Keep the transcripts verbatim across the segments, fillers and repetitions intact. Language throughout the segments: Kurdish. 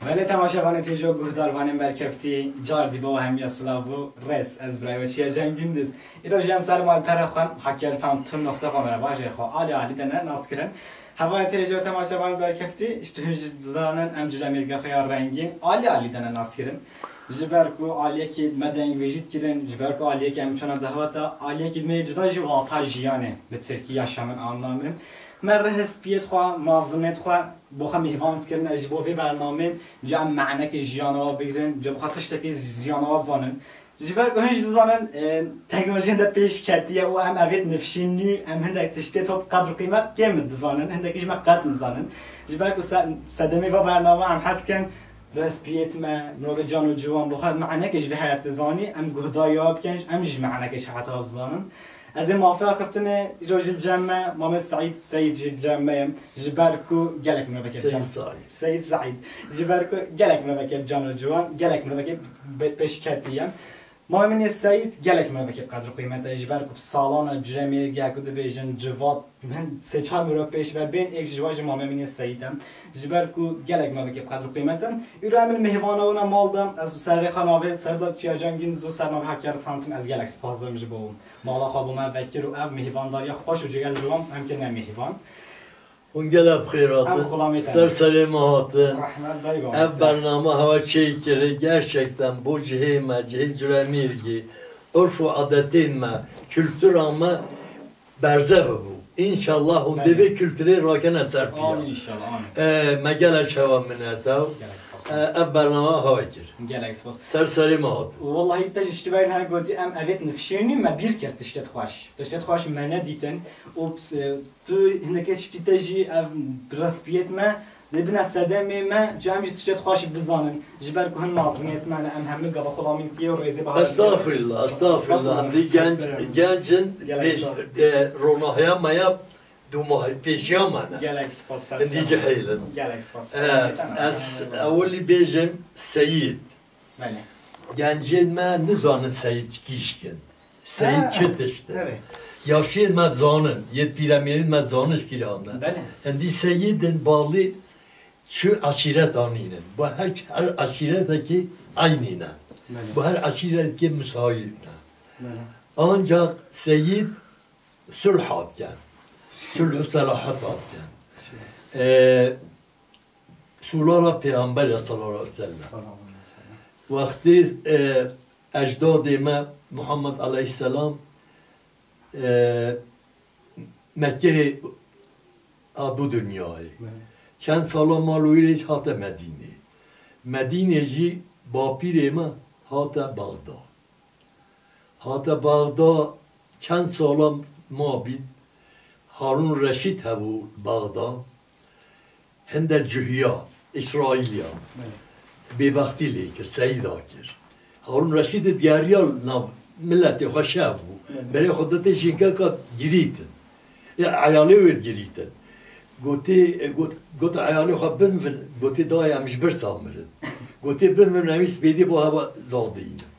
Belê temaşevanê têjo guhdarvanên berkeftî, car dî bo hemiya silav û rêz. Ez birayê we Çiya Can Gündüz. Îro jî em ser malpera xwe, Hakkari Tanıtım nokta com re bajê xwe alî alî de ne nas kirin. Hevayê têjo temaşevanê berkeftî, ji tu hûn jî dizanin em Culemêrgeha xwe ya rengîn alî alî de ne nas kirin. Ji ber ku aliyekî me dengbêjî dikirin, ji ber ku aliyekî em çûna dehweta, aliyekî me cuda jî wata jiyanê, bi tirkî yaşamın anlamı. Me rihspiyêt xwe, mazinêt xwe bo xwe mîhvan dikirin, ez ji bo vê bernamê, ca em manekê jiyana we bigirin, ca bo xwe tiştekî jiyana we bizanin. Ji ber ku hûn jî dizanin, e, teknolojiyên de pêş ketiye û em evêt nifşîn nû, em hindek tiştê top qedr û qîmet kêm dizanin, hindekî ji me qet nizanin. Ji ber ku se-, sedemê va bername em hes kin, rihspiyêt me, mirovê can û ciwan, bo xwe manekê ji vê heyetê zanî, em guhdariya bikin, em jî ji manekê ji heta bizanin. Ez ê mafê axiftinê îro jî li cem me, Mamê Seîd, Seîd jî li cem me ye. Ji ber ku gelek mirovekê Seîd can. Seîd. Seîd Seîd. Ji ber ku gelek mirovekê can û ciwan, gelek mirovekê be-, pêşketî ye. Mamê min yê Seîd gelek mirovekê bi qedr û qîmet e. Ji ber ku salana Culemêrgeh ku dibêjin civat, min sê çar mirov pêş ve bên, êk ji wan jî mamê min yê Seîd e. Ji ber ku gelek mirovekê bi qedr û qîmet e. Îro em li mêhvana wan a mal de, ez ser rêxa navê Serdar Çiya Can Gündüz û ser navê Hakkari Tanıtım ez gelek spas dikim ji bo wan. Mala xwe bo me vekir û ev mêhvandariya xweş û cigel ji wan em kirine mêhvan. Hûn gelek bi xêr hatin. Em xulamê te. Ser serê me hatin. Rehmet dayê baba. Ev bername hewa çêkirî gerçekten bo cihê me, cihê Culemêrgê, urf û adetên me, kultura me berze bibû. Înşallah hûn dê vê kulturê rakene ser piya. Amin înşallah, amin. E, me gelek hewa mineta. Gelek spas. E, ev bername hewa kir. Gelek spas. Ser serê me hatin. Wellahî te ji tiştî berî niha gotî em evêt nifşênî me bîr kir tiştêt xweş. Tiştêt xweş me nedîtin û, e, tu hindekê tiştî te jî ev rihspiyêt me dê bine sedemê me, ca em jî tiştêt xweş bizanin. Ji ber ku hin mazinêt me ne, em hemî gava xulamîn tiyê û rêzê bahar. Estağfirullah, estağfirullah. Estağfirullah. Hindî genc, estağfirullah. Gencin, gelek pêş, spas. E, ronahiya me ya du mah pêşiya me ne. Gelek spas. Hindî cihêlin. Gelek spas. E, ez ewilî bêjim Seyîd. Belê. Gencên me nizanin Seyîd kîşk in. Seyîd çi tişt e? Evet. Yaşiyên me zanin, yê pîremêrên me zanin ji kî re hatine. Belê. Hindî Seyîd in balî çi eşîreta nînin. Bu her, her eşîretekî eynî ne. Belê. Bu her eşîretekî misayîb ne. Belê. Ancak Seyîd sulh hat ken. Sulh û selahet hat ken. Ee, Sûlara Pêxember ya sallallahu aleyhi ve sellem. Sallallahu aleyhi ve sellem. Wextê, e, ecdadê me Muhammed aleyhisselam, e, Mekkeyê hatbû dinyayê. Evet. Çend sala mal û wîrê hate Medînê. Medînê jî bapîrê me hate Bexda. Hate Bexda çend sala mabî, Harûn Reşîd hebû Bexda, hinde cuhiya, Îsraîliya. Belê. Bêbextî lê kir, seyîda kir. Harûn Reşîd digeriya nav miletê xwe şev bû. Belê. Berê xwe didê jinkeka girîtin. Ya eyalê wê girîtin. Gotê, got, got eyalê xwe bimivin, gotê dayê em ji birsa mirin. Gotê bimivin em ê spêdê bo heva zadeyînin.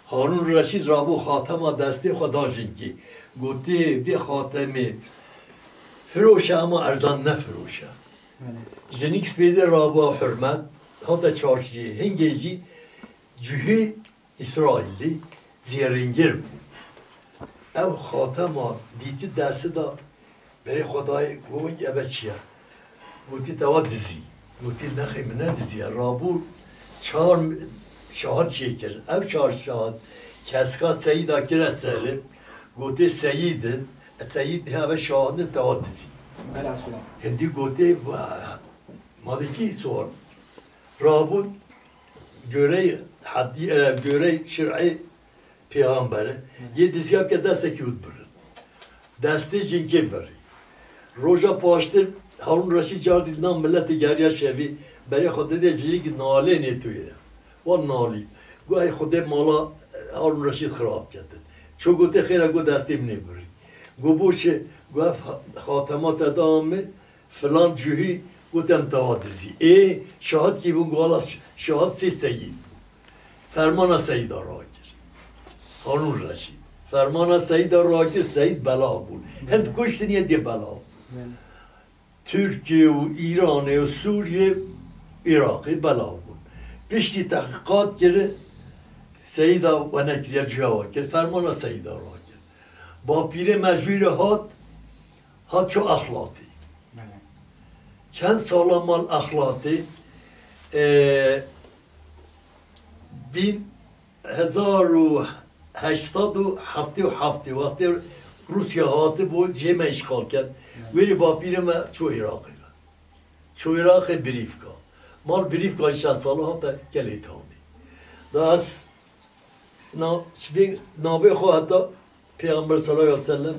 Harûn Reşîd rabû xatema destê xwe da jinkê. Gotê vê xatemê firoşe ama erzan nefiroşe. Belê. Jinik spêdê rabû hurmet, hate çarşiyê. Hingê jî cuhî Îsraîlî zêrîngir bû. Ew xatema dîtî destê da berê xwe dayê, got, "Eve çi ye?" Gotî, "Te wa dizî." Gotî, "Nexê min ne dizî ye. Rabû çar şahid çêkir. Ew çar şahid keska Seyîda kire ser. Gotê, Seyîd in. E, Seyîd niha ve şahid in, te wa dizî." Belas xulam. Hindî gotê, "Va, malekî sual." Rabûn görey hedî-, e, görey şir'ê Pêxember e. Yê diziya ke destekî û dibirin. Destê jinkê birî. Roja paştir Harûn Reşîd cardî nan miletê geriya şevî, berê xwe didê jinik nalê nê tu ye. Wan nalî. Got, "Ey Xwedê mala Harûn Reşîd xirab ketin." Ço gotê, "Xêra," got, "destê min ê birî." Got, "Bo çi?" Got, "Ev xatema te da min, filan cuhî got em te wa dizî." Ê, şahid kî bûn? Got, "Wala ş-, şahid sê Seyîd bû." Fermana Seyîda rakir. Harûn Reşîd. Fermana Seyîda rakir, Seyîd bela bûn. Hind kuştin yê dê bela bûn. Belê. Tirkiye û Îranê û Sûriye Iraqê belav bûn. Piştî tehqîqat kir, Seyîda we nekiriye, cuya we kir, fermana Seyîda rakir. Bapîrê me ji wî re hat, hat çû Exlatê. Belê. Çend sala mal Exlatê, e, bin, hezar û heşt sed û heftê û heftê, wextê Rûsya hatibû, cihê me îşxal kir. Belê. Wêrê bapîrê me çû Iraqê ve. Çû Iraqê birîv ka. Mal birîv ka çend sala hate gelê tanî. Da ez na-, ji vê navê xwe heta Pêxember sallallahu aleyhi ve sellem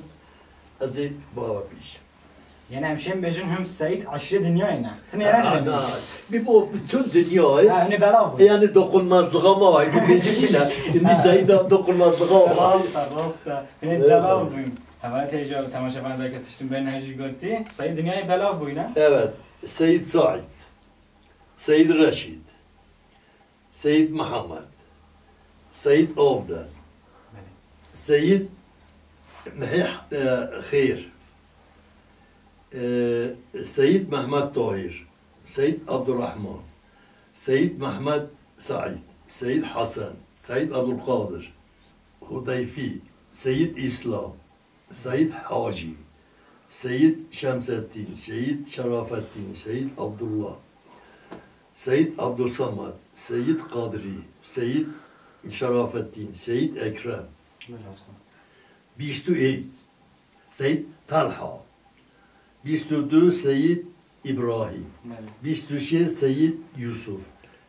ez ê bawe bêjim. Yani em şên bêjin him Seyîd eşîrê dinyayê ne. Tinê re Ha, jî na, ne. Bir bu bütün dünyayı Ha, hûnê belav bûn. Yani dokunmazlığa mı ayrı bêjim yine. Şimdi Seyda dokunmazlığa var. Rast e, rast e. Hûnê Evet. belav bûn. Hevalê têja û temaşevanê derket tiştin bên her jî gotî. Seyîd dinyayê belav bûyne. Evet. Seyîd Saîd. Seyîd Reşîd. Seyîd Mihemed. Seyîd Avde. Belê. Seyîd Mihî, e, Xêr. E, Seyîd Mehmet Tahîr. Seyîd Abdurrahman. Seyîd Mehmet Seîd. Seyîd Hesen. Seyîd Abdulkadir. Hudeyfî. Seyîd Îslam. Seyîd Hacî, Seyîd Şemsettîn, Seyîd Şerafettîn, Seyîd Abdullah, Seyîd Abdulsamed, Seyîd Kadrî, Seyîd Şerafettîn, Seyîd Ekrem, Biraz kal. Bîst û êk, Seyîd Talha, bîst û du Seyîd Îbrahîm, Belê. Bîst û şêst Seyîd Yûsuf,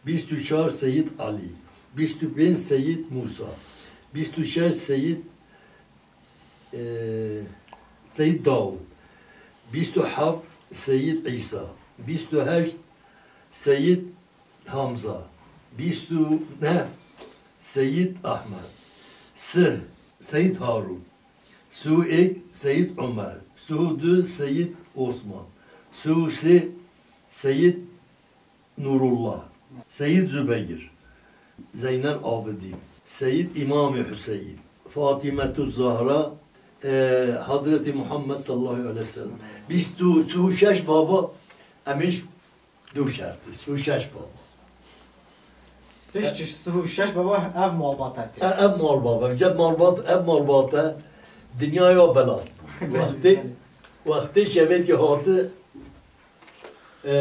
bîst û çar Seyîd Elî, bîst û pênc Seyîd Mûsa, bîst û şeş Seyîd e, Seyîd Dawud, bîst û heft Seyîd Îsa, bîst û heşt Seyîd Hamza, bîst û neh Seyîd Ahmed, sih Seyîd Harûn, sih û êk Seyîd Omer, sih û du Seyîd Osman, sih û sê Seyîd Nurullah, Seyîd Zubeyir, Zeynel Abidîn, Seyîd Îmamê Huseyîn, Fatîmetu Zahra, e, Hazretî Muhammed sallallahu aleyhi ve sellem. Bîst û, sih û şeş baba em ê ji dûr kertî, sih û şeş baba. Pişt ji sih û şeş baba ev malbata tê. E, ev malbata, ev malbat, ev malbata dinyaya belat. Wextê, wextê şevêkê hati, e,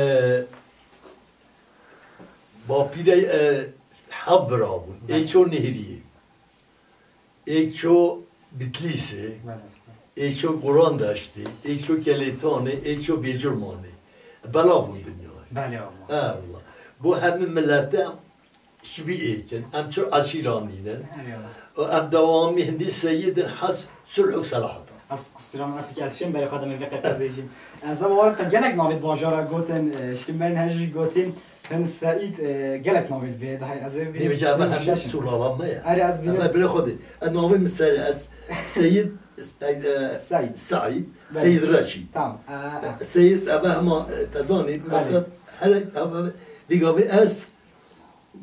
Bapîrê, e, heft bira bûn. Ê Belê. Ço Nêhriyê. Ê ço Bitlîsê. Belê. Ê ço Qurandeştê. Ê ço Kelêtanê. Ê ço Bêcurmanê. Bela bûn dinyayê. Belê, Allah. Eyvallah. Bu hemî milete em şibî êkin. Em çi eşîran nînin. Eyvallah. Û em dewamî hindî seyidin hes sulh û selahat. Ez qisira min fikir şên berê xwe demê vê qeqezê jî. Ez eva warim te gelek navê bajara gotin, e, ştin berên her jî gotin, hin Seîd, e, gelek navê vê daha ez ê Pê bînim vêca me sî û hemî şeş. Sulala me ye. Erê, ez bînim. Eve bilê xwe dê. E, navê min ser ez Seyid, e, e, Seîd. Seîd, Belê. Seyid Reşîd. Tamam. E, e. Seyid, eve hema, e, te zanî, Belê. Fakat her, eve, vî gavê ez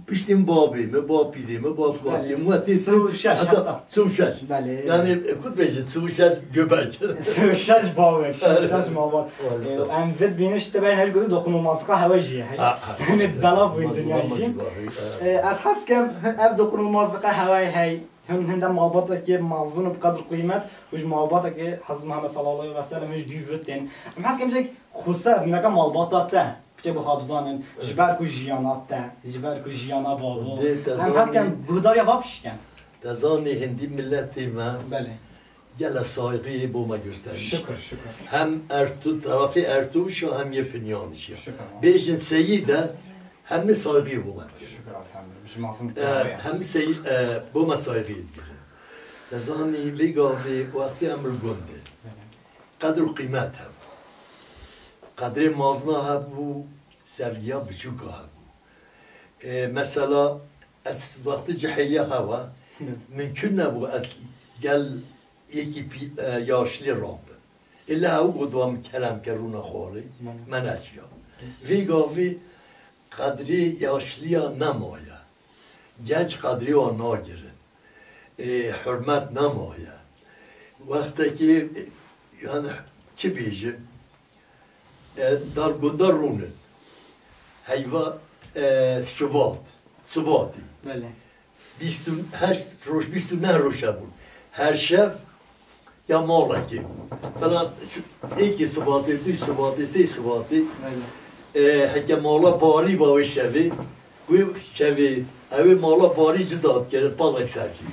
Piştî min babê min, bapîrê min, babkakê min, Belê. Wetî Sih û şeş, heta heta. Sih û şeş. Belê. Yani, e, kut bêjin, sih û şeş göbek. Sih û şeş bawek, sih û şeş malbat. Vallahi. E, em vê dibînin, işte, ben her gurî dokunulmazlığa hava jî, hey. Ha, ha. Yani, bela bûyî Dokunulmazlığa dünya jî. Bawek, evet. E, ez hez kem, ev dokunulmazlığa hava, hey. Hin, hinde malbatekê mezûn û bi qedr û qîmet, û ji malbatekê Hezret Muhammed sallallahu aleyhi ve sellem, ji gû vitin. Em hez kem jek xusa, mineka malbata te. Piçek bi xwe bizanin, Evet. Ji ber ku jiyana te, ji ber ku jiyana bavo. Dê te Em zanî, hez kem guhdariya va pişiken. Te zanî hindî milletê me Belê. Gele saygıyı bo me göstermiş. Şükür, şükür. Hem Ertu-, tarafê Ertuşa hem yê Pinyanişa. Şükür. Bêjin Seyî de hem saygıyı bo me. Şükür, elhamdülillah. Ji masum Ee, hem Seyî, e, bo me saygıyı dikirin. Te zanî vê gavê wextê em li gund in. Belê. Qedr û qîmet hebû. Qedrê mazna hebû, sevgiya biçûka hebû. Ê, mesela, ez wextê cihêliya hewa, Hı. Mümkün nebû ez gel yekî pî-, e, yaşlî rabim. Îlla ew got, "Wa min kerem ke rûne xwarê, Hı. Me neçiya." Vê gavê qedrê yaşliya nemaye. Genç qedrê wan nagirin. Ê, hurmet nemaye. Wextekî, yani, çi bêjim? E, dar gundar rûnin. Eyva, e, Şubat, Şubatê. Belê. Bîst û heşt roj, bîst û neh roj hebûn. Her şev ya malekê bû. Falan êkê Şubatê, du Şubatê, sê Şubatê. Belê. E, heke mala barî ba wê şevê, wê şevê, ew ê mala barî ciza dikirin, pazek ser jî.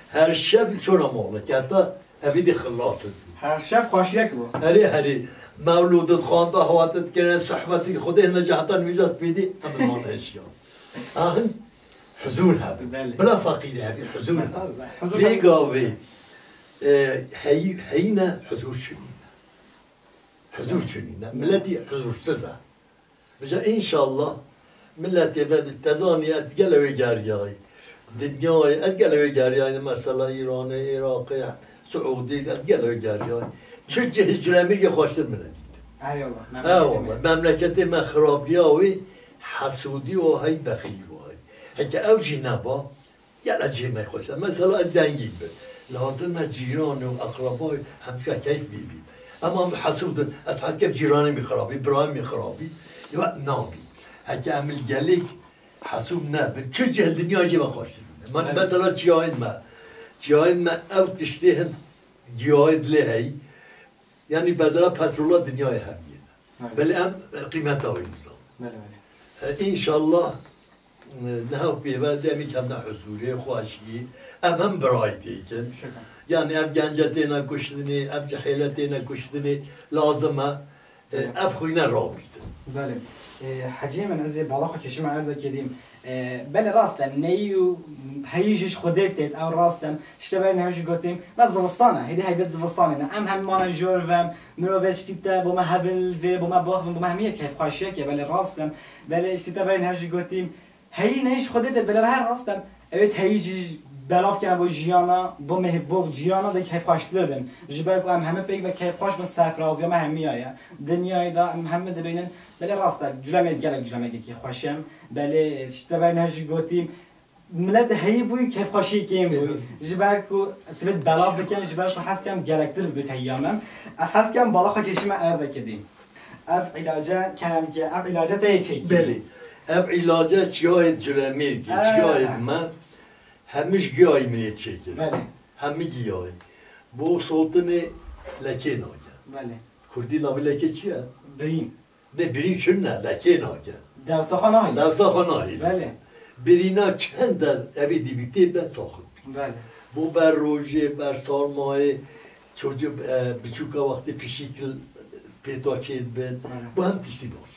Her şev çona malek, heta evî dê xilas bû. Her şev xweşiyek bû. Erê, herê. Mewlûd dixwanda, hawate dikirine, sohbetê Xwedê hine ceheta nivîja spêdî, em bi mal eşiya. Ahin huzur hebû. Belê. Bila feqîrî hebî, huzur hebû. Tabii, be. Huzur Lê hebû. Gavê, e, heyî, heyîne huzur çinîne. Huzur çinîne. Belê. Miletî huzursiz e. Vêca înşallah miletê me di tezanî ez gele wê geriyayî. Dinyayê ez gele wê geriyayî, mesela Îranê, Iraqê, Siûdî, ez gele wê geriyayî. Çi cihê Culemêrgê xweştir min nedîtin. Erê wala, Eyvallah. Memleketê me xirabiya wî hesûdî û hey bexîlî wî hey. Heke ew jî neba, Gele cihê me xweş e. Mesela ez zengîn bim. Lazim e cîran û eqreba û hemdîka keyf bî bî. Ema em hesûd in, ez hez dikim cîranê min xirabî, birayê min xirabî. Ew nabî. Heke em li gelek hesûd nebin, çi cih li dinya jê me xweştir bûne. Me Evet. Mesela çiyayên me. Çiyayên me ew tiştê hin giyayê dilê heyî. Yanî bedela petrola dinyayê hemiyê ne. Evet. Belê em, e, qîmeta wê nizanin. Belê, belê. E, înşallah, e, niha pêve demî kem ne huzûrê, xweşî, em hem birayî têkin. Şükür. Yanî ev gence têne kuştinê, ev cihêle têne kuştinê, lazim e, e, Evet. ev xwîne rabîtin. Belê. E, Hecî min, ez ê bala xwe kêşime erdekê dîm. E, belê rast e, neyî û heyî jî ji Xwedê têt, ew rast e. Ji te berî niha jî gotîm, me zivistan e, hêdî heybet zivistanê ne. Em hem mane jor ve, mirov e tiştî te bo me hebin li vê, bo me baxivin, bo me hemî yek keyfxweşiyek e, belê rast e. Belê tiştî te berî niha jî gotîm, heyî neyî ji Xwedê têt, belê her rast e. Ew ê heyî jî belav kene bo jiyana, bo meh-, bo ciyana de keyfxweştir bin. Ji ber ku em hemî pêk ve keyfxweş bin, serfiraziya me hemiya ye. Dinyayê de em hemî dibînin, belê rast e, Culemêrg gelek Culemêrgekî xweş e. Belê, ji te berî niha jî gotîm, milet heyî bûyî keyfxweşiyê kêm bûyî. Ji ber ku divêt belav bikin, ji ber ku hez kem gelektir bibêt heyiya me. Ez hez kem bala xwe kêşime erdekê dî. Ev îlace kerem ke, ev îlace te yê çêkî. Belê. Ev îlace çiyayê Culemêrgê, Ha. çiyayê me, hemî ji giyayê min yê çêkir. Belê. Hemî giyayê. Bo sotinê lekê nake. Belê. Kurdî navê lekê çi ye? Birîn. Ne birîn çi ne, lekê nake. Dewsa xwe nahîle. Dewsa xwe nahîle. Belê. Birîna çend de evê dîbîtê be saxit bî. Belê. Bo ber rojê, ber sarmayê, çocuk, e, biçûka wextê pişik pêta çêdibin. Belê. Bu hem tiştî baş.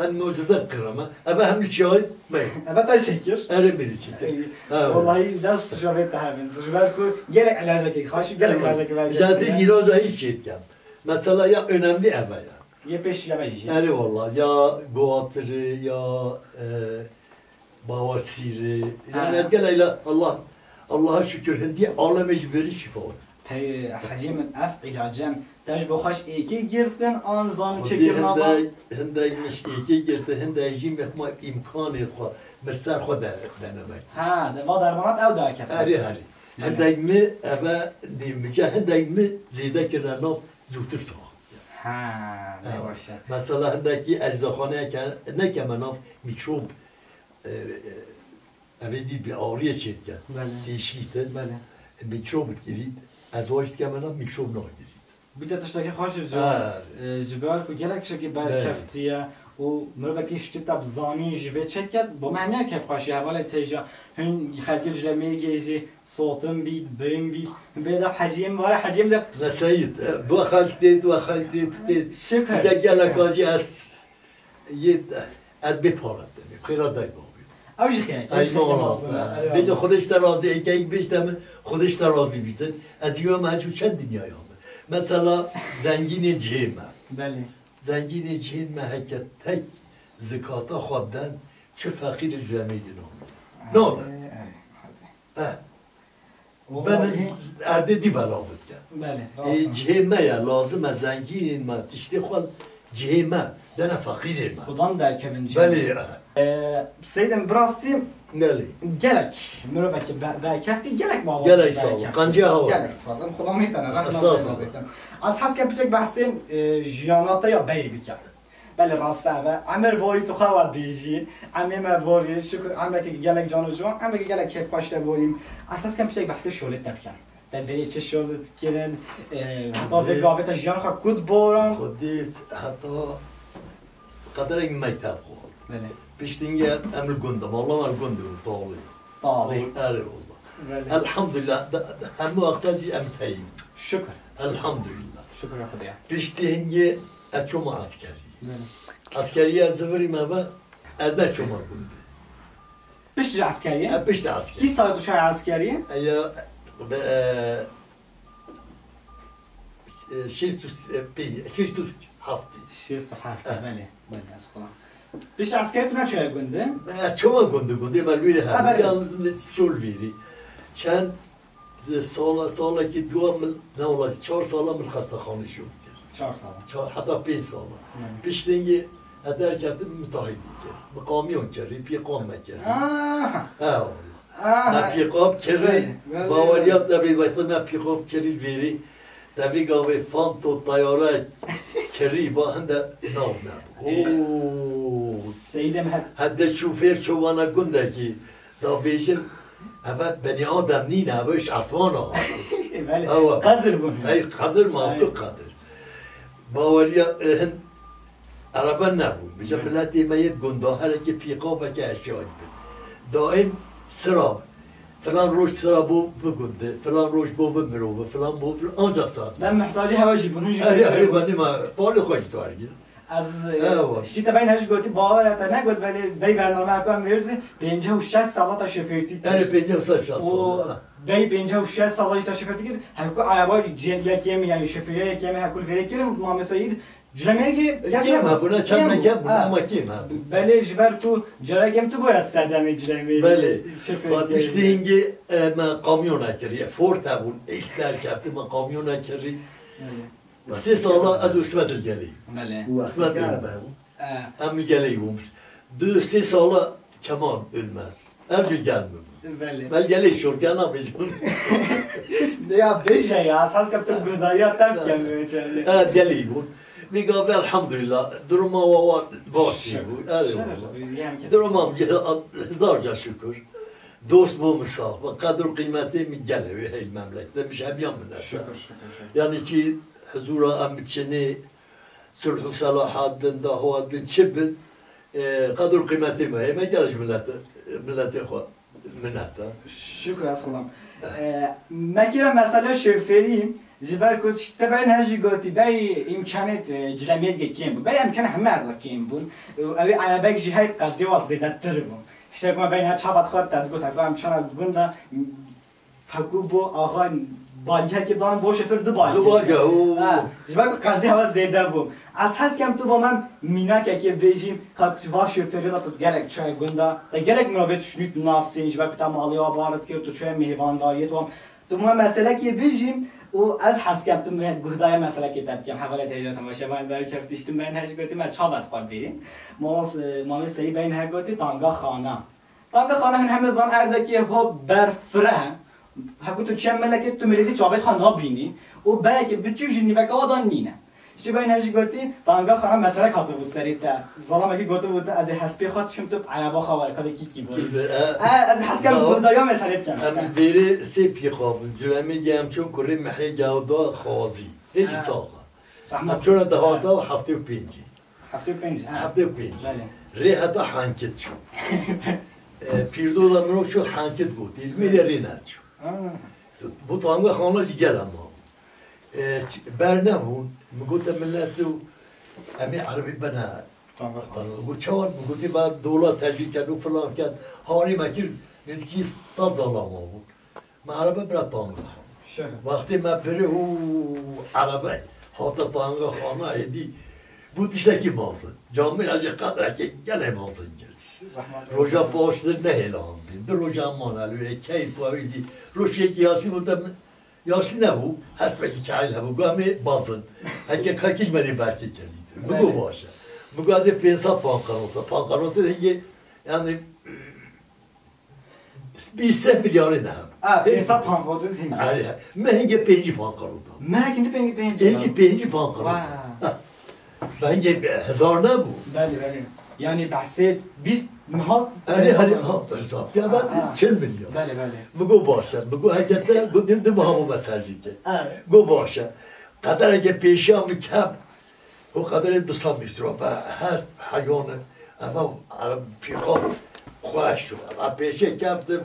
Em mucize kireme. Eve hem çiyayê me. Eve te çêkir. Erê biri çêkir. Ey, Ha. wallahî dest tişa vê te hebin. Ji ber ku gelek ilacekî xaşî, gelek ilacekî ver. Cazê îlaca hiç çêdikem. Mesela ya önemli eve ya. Yê pêş ya me jî. Erê wala, ya goatiri, ya, e, bawasiri. Yani Ha. ez geleyla Allah, Allah'a şükür hindi aleme ji veri şifa oldu. Pey hecî min ev îlacem. Te ji bo xweş êkê girtin an zan Xwedê çêkirina ba? Hindek, hindek min êkê girtin, hindek jî min hema îmkanê xwe, min ser xwe de, denemek. Ha, de va dermanat ew derkeftin. Erê, erê. Belê. Hindek mi eve nêmice, hindek mi zêde kirine nav zûtir sax. Ha, ne Evet. baş e. Mesela hindekî eczaxaneyeke nekeme nav mîkrob, e, e, evê dî bi ağrıya çêdike. Belê. Têşîtin. Belê. Mîkrob girît. Ez waj dikeme nav mîkrob nagirît. Bîte tiştekî xweş e, Ha. e, ji ber ku gelek tiştekî Belê. berkeftiye û mirovekî ji tiştî te bizanî ji vê çeket, bo me hemiya keyfxweşî hevalê têja. Hin xelkê Culemêrgê jî sotin bît, birîn bît. Bê de heciyê min, were heciyê min de Ne seyîd, e, bu xel têt, bu xel têt, têt. Şükür, Gel, gelek şükür. acî ez, yê, ez bê para te, bê xêra dayma bê. Ew jî xêr, Ay, ew jî xêr, mala, lazim e. e, Eyvallah. bêje Xwedê ji te razî, eke yek bêj te min, Xwedê ji te razî bîtin. Ez yê me hecû çend dinyaya min. Mesela zengînê cihê me. Belê. Zengînê cihê me heke tek zikata xwe biden, çi feqîrê Culemêrgê nabin. Nabe. Erê, erê, erê. Eh. Wallahî. Ben erdê dî belav bidike. Belê, Ê, rast e. cihê me ye, lazim e zengînên me, tiştê xwe cihê me, dene feqîrê me. Xudan derkevin cihê Belê, me. eh. Ee, Seydim, bi rastî Belê. gelek mirovekî be-, berkeftî, gelek malbat Gelek sağ ol. berkeftî. Qanciya hewa. Gelek spas. Em xulamî te ne, rehna Estağfurullah. Seyda bêtin. Ez hez kem piçek behsên, e, jiyana te ya berî bikem. Belê, rast e. Emir borî tu xwe wa bêjî. Emê me borî, şükür emreke gelek can û ciwan, emreke gelek kêfxweş te borî. Ez hez kem piçek behsê şolê te bikem. Te berê çi şol kirin, e, heta vê gavê te jiyan xwe kut boran. Xwedî heta qederek mekteb xwe. Belê. Piştî hingê em li gund de, valla em li gund de bûn, Talî. Talî. Erê valla. Belê. Elhamdülillah, de, de, hemû wexta jî em teyî. Şükür. Elhamdülillah. Şükür Xwedê. Piştî hingê ez çûma eskerî. Belê. Eskerî ez zivirî me ve, ez neçûma gundê. Pişt ji eskeriyê? E, pişt eskeriyê. Kî salê tu çûye eskeriyê? E, ya, be, e, e, şêst û pênc, şêst û heftê. Şêst û heftê, belê, belê, ez xwedan. Pişt eskeriyê tu neçûye gundê? E, çima gundê, gundê me lûrê Ha, hebû, belê. Yalnız min şol vîrî. Çend sala, salekî dua min, ne wala, çar sala min xestexanê şol kir. Çar sala. Çar, heta pênc sala. Piştî hingê ez derkeftim, min tahîdî kir. Min kamyon kirî, pîqam me kirî. Aha. He wala. Aha. Me pîqam kirî, Belê, belê, baweriya belê. Te bê, me pîqam kirî vêrî. Te vê gavê fanto tayare kirî, ba hinde nav nebû. Ê. Oo. Seyîdê me he- Hede şofêr çovana gundekî. Da bêjin, eve benî Adem nîne, eve ji esmana. Belê. Ewa. Qedir bûn. Ey, qedir ma Ey. Tu qedir. Baweriya, e, hin erebe nebû. Bêje Ey. Miletê me yê gunda, herekê pîqabeke eşya dibin. Daîm sira, filan roj sira bo vi gundi, filan roj bo vi mirovi, filan bo vi, ancak saat. Ben muhtacı hava jî bunun jî Erê, erê, benî ma, pali xwe ji tu ergin. Ez, e, Ewa. Şî te beyn hej gotî, bawer e te negot, belê vey bername ku em vêrzî, pêncî û şeş sala te şofêrtî kir. Erê, pêncî û şeş sala. Û vey pêncî û şeş sala jî te şofêrtî kir, hevku ereba yekê min, yani şofêriya yekê min, hevku li vêrê kirin, Mamê Seyîd, ji me yê kes Kêm nebû. Hebûne, çend Kêm me bû. Kêm bûne, Ha. Ama kêm hebû. Belê, ji ber ku carekê min tu boya sedemê ciremê Belê. Şofêrtî Piştî hingê, e, me kamyona kiriye, Ford hebûn, êş derkefti, me kamyona kirî. Belê. Sê sala ez û Îsmet li gelê. Belê. Û Îsmet Efrîka Ölmez. Bû. E. Em li gelê bûn. Du, sê sala Kemal Ölmez. Ev jî gel min bûn. Belê. Me li gelê şor, gel nabêjim. Ya bêje ya, esas ke tu guhdariya te bikem, bêje. E, gelê bûn. Vî gavê elhamdulillah, duruma wa wa baş Şükür. Bû. Erê Şükür. Wala. Yani kesin. Duruma hezar ca şükür. Dost bû min sax, qedir û qîmetê min gelê wê hey memlekte, min ji hemiyan minnetdar. Şükür, şükür, şükür. Yani çi huzura em biçinê, sulh û selahat bin, daxwat bin, çi bin, e, qedir û qîmetê me heye, me gel ji milletê, milletê xwe minnet e. Şükür ez xulam. E, me kira mesele şofêrî, ji ber ku te berî niha jî gotî, berî îmkanêt, e, ciremêrgê kêm bû. Berî îmkanê heme erda kêm bûn. Û ew ê erebek jî hey qezdê wa zêdetir bû. Îşte ku me berî niha çavat xwe te digot, ku em çana gunda Hekû bo axa bagiyekê bidanin bo şofêr du bagî. Du bagî, oo. Ha, ji ber ku qezdî hewa zêde bû. Ez hez kem tu bo me mînakekê bêjî, ka tu va şofêrê de tu gelek çaye gunda, te gelek mirovê tu şinî tu nasîn, ji ber ku te malê wa bar dikir, tu çaye mêvandariyê tu wan. Tu me meselekê bêjî û ez hez kem tu me guhdaya meselekê te bikem. Hevalê têjê temaşevan berkeftî, ji tu me her jî gotî me çavet xwe bêrîn. Mamos-, Mamê Seyî Beyin her gotî tanga xana. Tanga xana hin heme zan erdekê ho ber fire. Heku tu çiye melekê tu milê dî çavêt xwe nabînî û bereke biçûk ji nîveka wa dan nîne. Ji beyn hejî gotî, tanga xana meselek hatibû serê te. Zalamekî gotibû te, ez ê hespê xwe dişim tu bi ereba xwe were, kadê kî kî bû. Kî bû, e? E, ez hez kem guhdariya meselê bikem işte. Em vêrê sê pîxa bûn. Culemê ge em çûn kurê mehê gewda xwazî. Hê jî sax e. Em çûne dehata û heftê û pêncî. Heftê û pênc, ha. Heftê û pênc. Belê. Rê heta Hankit çû. E, Pîrdoza mirov çû Hankit gotî. Li wê rê rê neçû. Ha. Bo tanga xana jî gel em mabûn. E, ç-, ber nebûn. Min gote millet û em ê erebî bine. Tanga xana. Got çawa? Min gotî ba dola tejî ken û filan ken. Harî me kir, nêzîkî sed zala mabûn. Me erebe bira tanga xwe. Şehe. Wextê me biri û erebe hate tanga xana êdî bû tiştekî mezin. Camêra jî qedrekê gelê mezin kir. Zehmet. Roja paştir nehêla handin. Di roja mane li wê keyf we êdî. Roj yekî yaşî bû te min, yaşî nebû. Hespekî kehil hebû. Got em ê bazin. Heke kakî ji me dê berkê kelî. Bigo baş e. Bigo ez ê pênc sed pankarota. Pankarota hingê yani Bîst milyarê ne. Ha, pênc sed pankarot hingê. Erê, me hingê pêncî pankarot da. Me hingê pêncî, pêncî. Pêncî, pêncî pankarot. Vay. Ha. Bengê hezar nebû. Belê, belê. Yani behsê bîst miha Erê, erê, ha, hesap. Ya ben Ha, ha. çil milyar. Belê, belê. Min got baş e. Min got heke te, got dim dim ha bû me serjî kir. Evet. Got baş e. Qedereke pêşiya min keft. O qederê du sed metre. Be hest, heywane. Eva, Ereb pîxa xweş û. Eva pêşê keftim.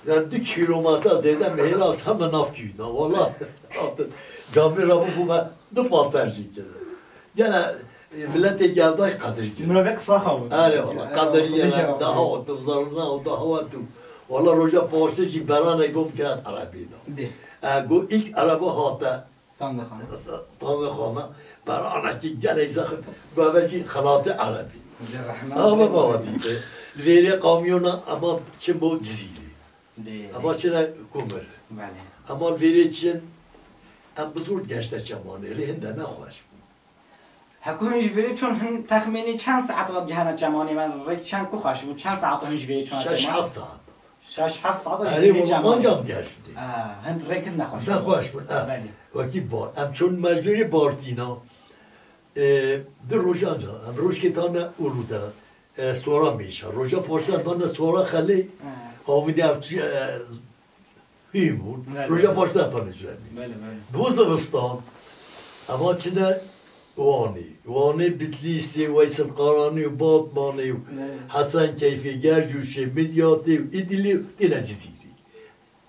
Yani du kilometre zêde mehêla heme nav kî. Na wala. Camî rabû bû me du pas serjî kir. Gene, e, miletê gerdayî qedir kir. Mirovê qisa xwe bû. Erê wala, Ya, qedir Xwedê kir, şeref daha olsun. o tu zarna o daha wa tu. Wala roja paştê jî beranek bûm kirat erebî da. Dê. E, go ilk ereba hate. Tam da xana. Tam da xana. Beranekî gelek zexm. Go eve jî xelatê erebî. Dê rehmet. Ama baba dîte. Vêrê kamyona ama çi bo Cizîrê. Dê. Ama çi ne kumir. Belê. Ama vêrê çin, em bi zor geşte çemanê. Rê hinde nexweş bû. Heku hin ji vêrê çûn hin texmînî çend saet ve gihana çemanê me rê çend ku xweş bû, çend saet hin ji vêrê çûna Şeş çeman? heft saet. Şeş heft saet ji Erê vêrê wala çemanê. ancak geçti. Ha, hin rê kin nexweş. Nexweş bûn, ha. Belê. Wekî bar. Em çûn mecbûrî bartîna. E, di roj ancak. Em rojkê tane ûrû de. E, sora mêşa. Roja paştan tane sora xelê. Ha. Havî de ev çi, e, Hîm bûn. Belê, Roja belê. paştan tane jûremî. Belê, belê. Bo zivistan, ema çine Wanê. Wanê, Bitlîsê, Weysil Qaranî û Batmanê û Belê. Hesen Keyfê, Gercûşê, Midyatê û Îdilê û têne Cizîrê.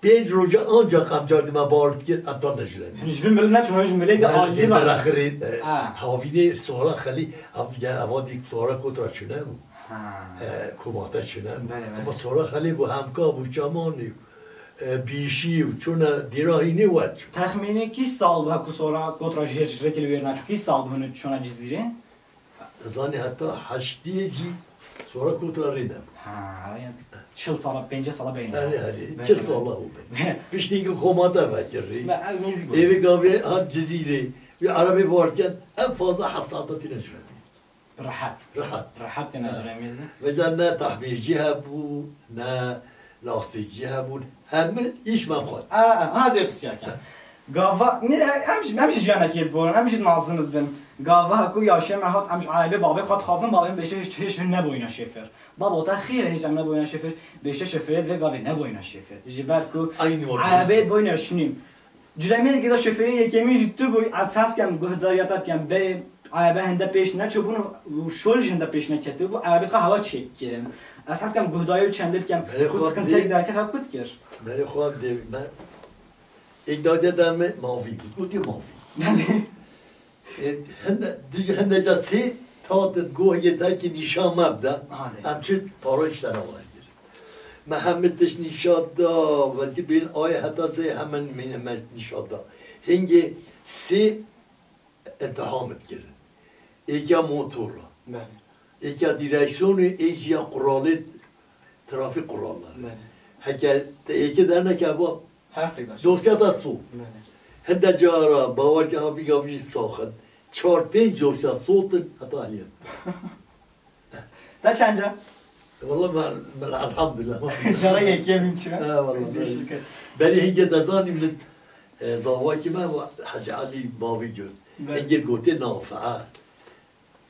Pênc roja ancak em car dî me bar dikir, em tane jûremî. Hin ji vî milê neçûn, hin ji milê de Belê, aliyê pênc naçûn. rexirê, e, Ha. havînê sora xelî, em gel eva dî sora kotra çine bû. Ha. E, komate çine bû. Belê, belê. Ama sora xelî bû, hemka bû, çemanî. E, bîşî û çûne dîra hînê wet çû. Texmînî kî sal bû heku sora kotra ji hêr ji rêkê li wêr naçû? Kî sal bû hûn çûna Cizîrê? Zanî heta heştiyê jî sora kotra rê nebû. Ha, yani çil sala, pêncî sala beyne. Erê, erê, Belê, çil belê. sala û beyne. Piştî ki komate vekirî. Me, ew nêzîk bû. Êvê gavê hat Cizîrê. Wî erebê bar ken, en fazla heft saeta tîne jûremî. Rehet. Rehet. Rehet têne Ha. jûremî. Vêca ne tahmîrcî hebû, ne lastikçî hebûn. Hemî îş me xwe. A, a, a, zê pisyar ken. Gava, ne, em jî, em jî jiyanekê dibûn, em jî nazin dibin. Gava heku yaşê me hat, em ji erebê babê xwe dixwazin, babê min bêşte hiç, hiç hin neboyne şofêr. Babo te xêr e, hiç em neboyne şofêr, bêşte şofêrê divê gavê neboyne şofêr. Ji ber ku Aynı orada. erebê boyne şinî. Cüremê gida şofêrê yekemîn jî tu bû, ez hez kem guhdariyata bikem, berê erebe hinde pêş neçûbûn û şol jî hinde pêş neketibû, erebê xwe hewa çêkirin. Ez hez kem guhdarî û çendê bikem, Berê ku xwe sikintek dê- derket hev kut kir. Berê xwe dê-, me, êk dadiya de me mavî bû, gotiye mavî. E, hinde, dij-, hinde ca sê tatin gohê derkî nîşan me bide, Hadi. em çi para îşte ne wergir. Me hemî tişt nîşan da, belkî bîn ayê heta sê hemin mîne me nîşan da. Hingê sê imtihan min kirin. Êkya motora. Belê. Êkya direksiyonê, ê jî ya quralê trafîk quralları. Belê. Heke te êkê derneke va Her seyda. dosya da sot. Belê. Hinde cara bawer ke avî gavî saxin. Çar pênc dosya sotin heta heliye. Te çend ca? Valla ben, ben elhamdülillah. Cara yekê min çi? Ha, valla Dê ben. şükür. Berî hingê dezanî min, e, zavakî me va Hacı Ali Mavi Göz. Belê. Hingê gotê nafeet.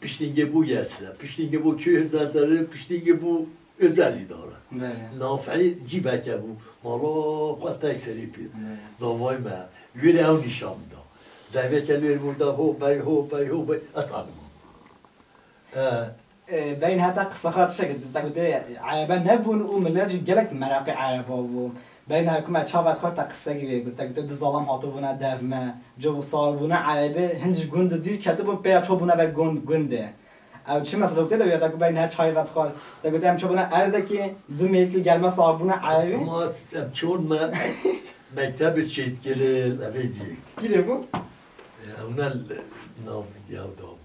Piştî hingê bû yesre, piştî hingê bû kö özel dere, piştî hingê bû özel idare. Belê. Nafeê cîbeke bû. Mala xwe tek serî pî. Belê. Zavayê me. Wêrê ew nîşan da. Zeveke lêr bû da ho bey, ho bey, ho bey. Ez animam. E, E, berîn heta qisa xwe tiştekî, te gote, erebe nebûn û millet jî gelek meraqê ereba bû. Berîn her ku me çavet xwar te qisek wê got, te gote du zalam hatibûne dev me, cobû sar bûne erebe, hin ji gund dûr ketibûn, pêya ço bûne ve gund, gundê. Ew çi mesela gote de ya te ku berîn her çay vet xwar, te gote em ço bûne erdekê, du mêrkil gelme sar bûne erebe. Ama em çon me mektebê çêtkiril, evê diyek. Kîrê bû? E, ew ne nav ya da bû.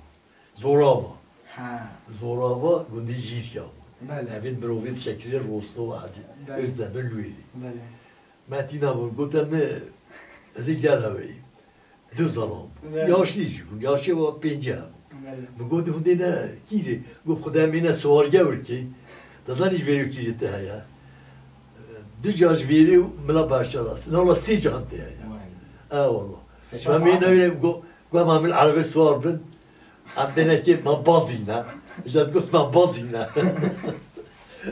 Zorava. Ha. Zorava gundî Jîrka bû. Belê. Evên mirovên şekilê Rostova Hacı Belê. Özdemir Lûyerî. Belê. Me tîna bûn, gote mi, ez ê gel ew ê. Du zalam. Belê. Yaşlî jî bûn, yaşê wa pêncî hebû. Belê. Min got, hûn dê ne kîrê? Got, Xuda mîne siwarge wirkî. Dizanî ji vêrê kîrê te heye? Du ca ji vêrê û mila berşa rast. Nala sê can te heye. Belê. E, wala. Sê çar saet. Me mîne wêrê got, got, ma min erebê siwar bin. Em dênekê me bazîne. Îca digot me bazîne.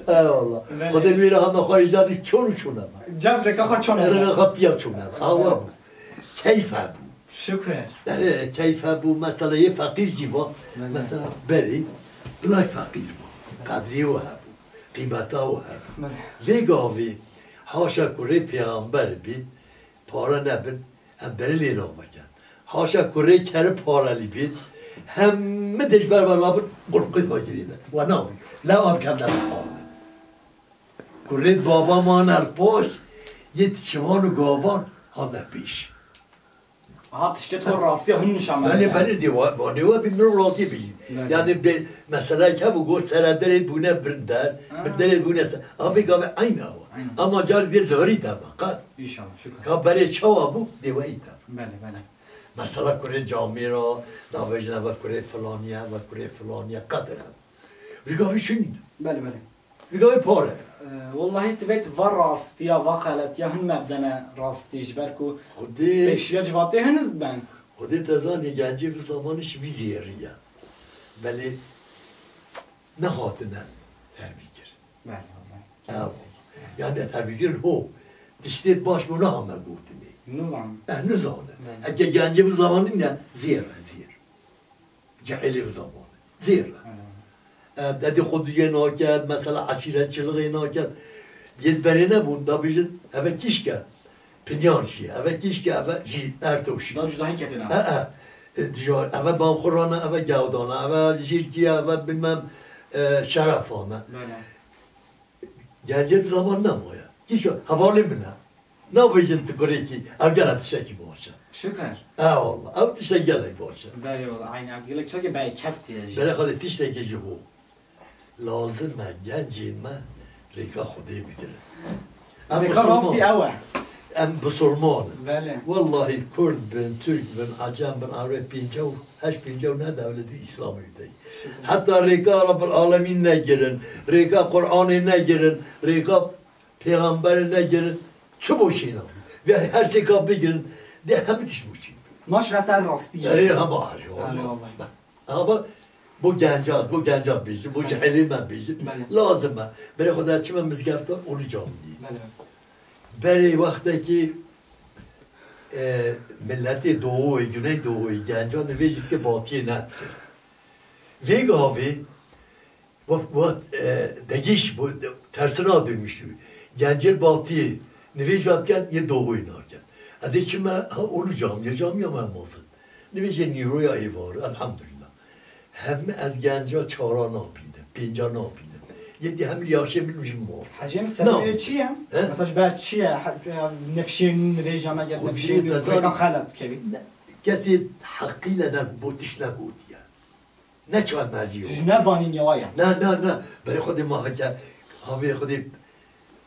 Eyvallah. Belê. Xwedê wî re heme xwe îca dî çon û çon e. Cem rêka xwe çon e. Rêka xwe piya çon e. Awa bû. Keyf hebû. Şükür. Erê, keyf hebû. Mesela yê feqîr jî va. Belê. Mesela berê bilay feqîr bû. Qedrî û hebû. Qîmeta û hebû. Belê. Vê gavê haşa ku rê pêxember bît, pare nebin, em derê lê namekin. Haşa ku rê kerî parelî bît, hemî dê ji ber ve rabin, qulqî xwe girîne. We nabî. Lew em kevne bi pare. Ku rê baba man er paş, yê çivan û gavan hane pêş. Aha, tiştê to rastiya hûn nîşan Belê, dide. Belê, dê wa-, wa-, dê we bî min rastî bî. Belê. Yani bê, meseleyek hebû, got sere derê bûne bin der, Ha. Bin derê bûne se-, a vê gavê eyn ew. Eyn. Ama car dê zihirî te be, qet. İnşallah, şükür. Ka berê çawa bû, dê we î te. Belê, belê. Mesela kurê camî ra, nabêjin eve kurê filaniye, eve kurê filaniye, qet e. Vî gavê çi nîne? Belê, belê. Vî gavê pare. Ee, wellahî tu vêt va rastiya, va xeletiya hin me bidene rastî ji ber ku Xwedê pêşiya civatê hin ben. Xwedê te zanî gencê bi zamanî ji vî zêrî ye. Belê nehatine terbî kir. Belê, belê. Ew. Yani terbî kirin ho. Tiştê baş bo nahame gotinê. Nizan. Eh, nizane. Belê. Heke gencê bi zamanî ne zêr e zêr. Cehilî bi zamanî. Zêr e. Hı. E, dedî xwe duyê naket, mesela eşîretçilixê naket. Yê berê nebûn, da bêjin, eve kîşk e. Pinyan jî, eve kîşk e, eve jî erto jî. Da cudahî ketine. E, e. E, dijo, eve bamxurana, eve gewdana, eve jîrkiye, eve bilmem, e, şerefana. Bele. Gencê bi zaman nemaye. Kîşk e, hevalê min e. Nabêjin tu kurekî, ev gele tiştekî baş e. Şükür. E, wallah, ev tiştek gelek baş e. Belê, wallah, aynen, ev gelek tiştekî belê keftiye jî. Belê xwedê tiştekî ji bo. Lazim e gencên me rêka Xwedê bigirin. Em Rêka rastî bisilman. Ew e. Em bisilman in. Belê. Wellahî Kurd bin, Tirk bin, Ecem bin, arê pêncî û heşt pêncî û neh dewletê Îslamî de. Heta rêka Rabbil Alemîn negirin, rêka Qur'anê negirin, rêka Pêxemberê negirin, çi boşîna? Ve her sêka bigirin, de hemî tişt boşîn. Maşre ser rastî ye. Erê hema herî, Erê, wallahî. Wallahî. Ama bu gencaz, bu gencaz bêjin, bu Belê. Cehilî me bêjin. Belê. Lazim e. Berê xwe de çime mizgefta Ulu Camiyê. Belê. Berê wextekî, e, milletê doğuyê, güneydoğuyê, genca nivêj dike batiyê ne. Vê gavê, Wa, wa, e, degîş bu, tersine dönmüştü. Gencê batiyê, nivêja diken, yê doğuyê naken. Ez ê çime, ha, Ulu Camiye, camiya me mezin. Nivêjê nîroya êvar, elhamdülillah. Hemî ez genca çara nabînim, pênca nabînim. Yê dî hemî yaşê min jî mezin. Hecê min sebebê çi ye? He? Mesela ji ber çi ye? He, nifşê nivêja me get Xwe nifşê dî nî, dezanî. Rêka xelet dikevî. Kesê heqîle ne, bo tişt negotiye. Ne çar mercî yo. Ji nezanîn ya ye. Na, na, na. Berê xwedê ma heke, havê xwedê,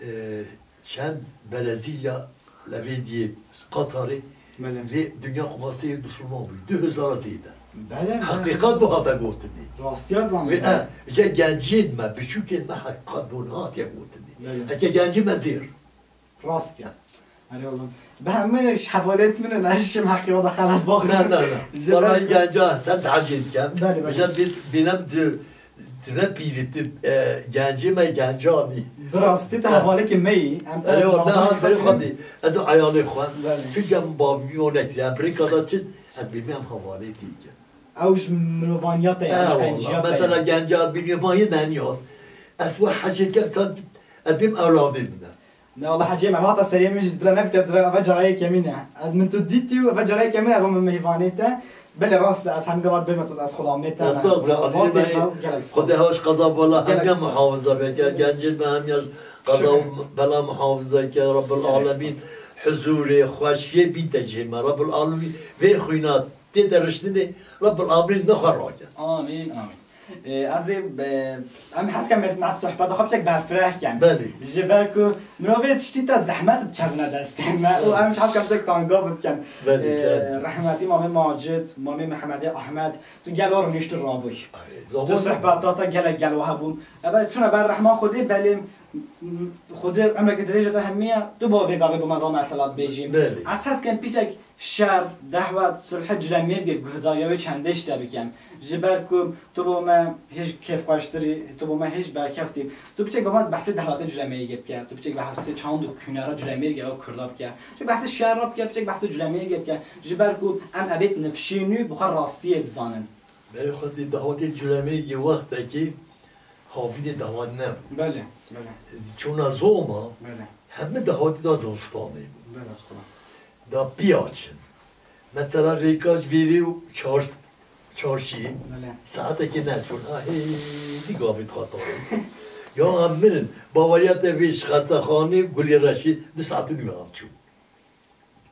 e, çend Brezîlya, levê diyê Qatarê, Belê. Vê Dünya Kupası musulman bû. Du hezara zêde. Belê, belê. Heqîqat bu hate gotinê. Rastiya zanîn. Vê, e, je gencên me, biçûkên me heqîqat bu hatiye gotinê. Belê. Heke gencê me zêr. Rast ya. Erê oğlum. Ben mi hevalet min ne şim hakkı o da xelat bak. Na, na, na. Wala genca sen daha cenken. Bale, bale. Bize bir binem tu, tu ne pîrî tu, e, gencê me gencanî. Bi rastî te hevalekê me yî. Em te Erê o, ne ha, berê xwedî. Ez o eyalê xwe. Bale. Çunke em babî o nekiriye. Em rêka da çin, em bî me em hevalê dîkin. Ew ji mirovaniya te ye, ji qenciya te ye. Mesela genca bînî ma yê neniyaz. Ez we hecê kem sanki ez bîm ewladê min e. Ne, wala hecê me, hata seriyê min jî, bila nebîte, bila eve carayê kemîn e. Ez min tu dîtî û eve carayê kemîn e, eve min mêvanê te. Belê rast e, ez hemî gava dibême tu, ez xulamê te me. Estağfurullah, azîzê me, Xwedê hoş qeza bala hemiya muhafiza bike, gencên me hemiya qeza bela muhafiza bike, Rabbul Alemîn huzurê, xweşiyê bîte cihê me, Rabbul Alemîn vê xwîna tê de riştinê, Rabbul Alemîn ne xwe rake. Amîn, amîn. Ê, ez ê, e, em hez kem me, me sohbeta xwe biçek berfireh kem. Belê. Ji ber ku mirovê tiştî te zehmet bikevine destê me û em hez kem biçek tanga bikin. Belê, Ê, geldi. Rehmetî Mamê Macid, Mamê Mehemedê Ahmed, tu gelo rûnişt û rabûy. Arê, Tu zaman sohbeta te gelek gel wiha bûn. Ebe çûne ber rehma Xwedê belê Xwedê emreke dirêj te hemiya, tu bo vê gavê bo me va mesela dibêjî. Belê. Ez hez kem piçek şer, dehwet, sulh, culemêrgê guhdariya wê çendê ji te bikem. Ji ber ku tu bo me hêj kêfxweştirî, tu bo me hêj berkeftî. Tu piçek bo me behsê dehwetê culemêrgê bike. Tu piçek behsê çand û hünera culemêrgê ew kurda bike. Piçek behsê şer re bike, piçek behsê culemêrgê bike. Ji ber ku em evêt nifşê nû bi xwe rastiyê bizanin. Berê xwe dê dehwetê culemêrgê wextekî havînê dehwet nebû. Belê, belê. Çûna zoma, belê, hemî dehwetê da zivistanê bû. Belê, sixula. Da piya çin. Mesela rêka ji vêrê û çar-, çarşiyê, belê, saetekê neçûn. Ha, hêdî gavê dixwe tavê. Ya em mirin. Baweriya te vê ji xestexanê Gulê Reşî du saet û nîv em çû.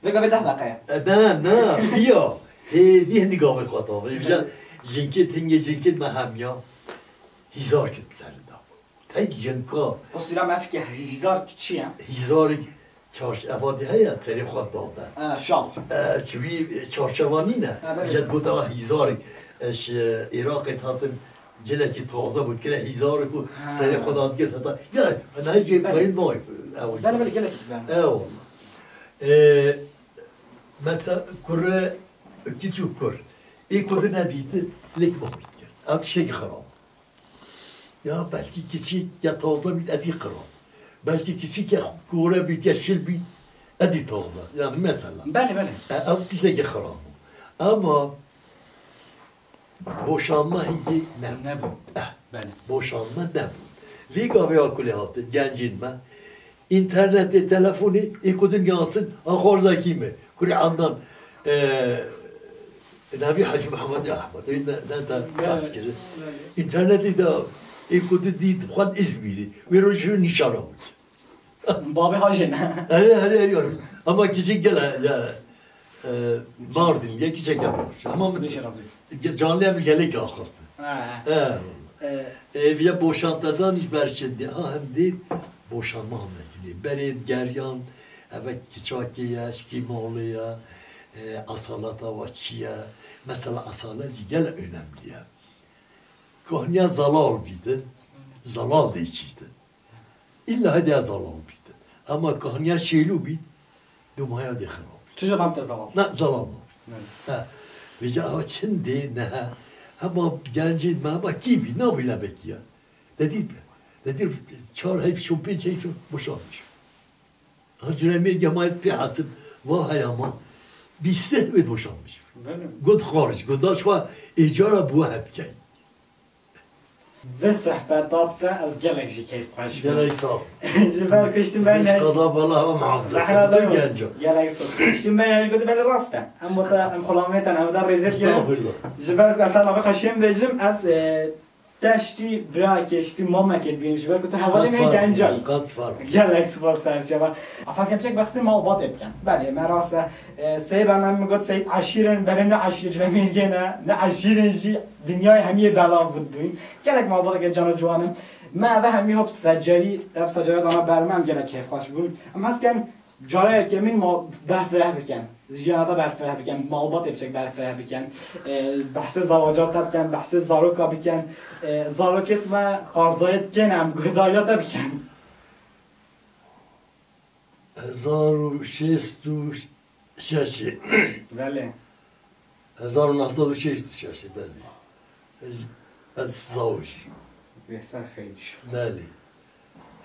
Vê gavê deh deqe ye. E, ne, ne, piya. Hêdî hindî gavê dixwe tavê. Vêca jinkê, tingê jinkê me hemiya hîzar kit ser da. Tek jinka. O sîra me fikir hîzar çi ye? Hîzarek çarş-, evadî heye, serê xwe dade. E, şal. E, çivî çarşeva nîne. Ha, belê. Jet gota hîzarek, e, ji Iraqê hatin cilekî taze bû, kire hîzarek û, ha, serê xwe da digirt heta. Gelek, ne jê, belê, peyên may, ew, belê, belê, gelek, belê. Ew. E, mesela kure, kiç û kur. Ê ku din nedîtin, lêk mamî dikir. Ew tiştekî xirab. Ya belkî kiçîk ya taze bît, ez ê xiram. Belkî kiçîk ya kore bît, ya şil bît, ez ê taze. Yani mesela. Belê, belê. E, ew tiştekî xiram bû. Ama boşanma hingî ne. Nebû. Eh. Belê. Boşanma nebû. Vî gavê a kulê hatin, gencên me. Înternetê, telefonê, ê ku din yasin, a xwarzakî me. Kurê Andan, e, navî Hacî Mihemed Ehmed, ê ne, ne te, belê, behs kirin. Belê. Înternetê de ê ku din dît, xwend Îzmîrê. Wê rojê nîşana bû. Babê Hacê ne? Erê, erê, erê. Ama kiçik gele, ya, e, Mardin, ya kiçik ya baş. Ama min, Dişe razı olsun. Ge-, canlı em gelek axirdi. Ha, ha. He, vallahi. E, e, vîya boşantezan iş ber çindi. Ha, hem de boşanma hem de. Berê geryan, eve kiçakê ye, şkî malê ye, e, asaleta wa çi ye. Mesela asalet jî gel önemli ye. Kahniya zalal bîdi, zalal de çîdi. Îlla hediya zalal bît. Ama kahniya şêlû bît, dumaya dê xirab bît. Tu jî namte zalal. Na, zalal nabît. Evet. Ha. Vêca ew çin dê nehe. Hema gencên me, hema kî bî, nabî lebekî ya. Dedî, dedî çar heyf çûn, pênc heyf çûn, boşanmiş. Ha, culemê gemayet pê hesib, va heyama, bîst seh wê boşanmiş. Belê. Got xaric, got da çwa êcara bû hetkey. Vê sohbeta te ez gelek jî keyf xweş bûm. Gelek sağ ol. Ji ber ku ji tu me Hiç ne kaza bala hava muhafaza. Zehra tu dayım. Genco. Gelek sağ ol. Ji tu me ne gotu belê rast e. Em wata em xulamê te ne, em da rêzê dikirin. Estağfurullah. Ji ber ku ez sana xweşiyê bêjim, ez, e, te ji tu birakê, ji tu mamekê dibînim. Ji ber ku tu hevalê me gencay. Qat fark. Gelek spas ser şeva. Esas yapacak bahsê malbatê bikin. Belê, me rast e. E, seyran em got seyt eşîrin, berê ne eşîr, ji me mêrgê ne, ne eşîrin jî. Dinyayê hemiyê belav bû dibûn. Gelek malbateke cana ciwan in. Me eve hemî hop secerî, ev secerî dana ber me, em gelek kêfxweş bûn. Em hez ken cara yekemîn mal-, berfireh bikin. Jiyana te berfireh bikin, malbatê biçek berfireh bikin. E, behsê zewaca te bikin, behsê zaroka bikin. E, zarokêt me xarzayêt kên em guhdariya te bikin. Hezar û şêst û şeşê. Belê. Hezar û neh sed û şêst û şeşê, belê. Ez, ez zawij im. Bêhser xeyr. Belê.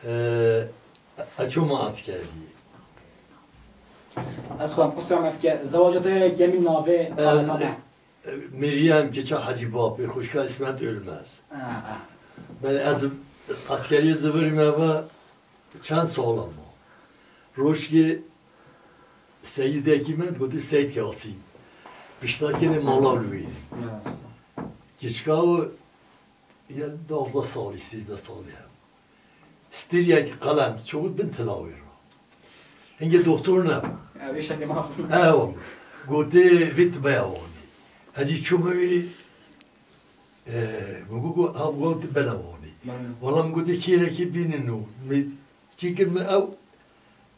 Ee, ez çûme eskeriyê. Ez xwem qisra mefke, zewaca te yekemîn navê, e, xaleta me. Meryem, keça Hecî Bapê, xwişka Îsmet Ölmez. Ha, ha. Belê ez eskeriyê zivirîme ve çend sala ma. Rojkê seyîdekî me, gotî Seyîd Yasîn. Pişta kenê mala li wê. Evet. Kiçka o, ya duwazdeh salî, sêzdeh salî hebû. Stiriyek qelem çû bin tila wê re. Hingê doktor nebû. Ew ê şekê mast bû. Ew. Gotê vê tibeya Wanê. Ez jî çûme wêrê, e, min got, ha, min got tu bene Wanê. Bene. Wala min gotê kêrekê bînin û min çêkir min ew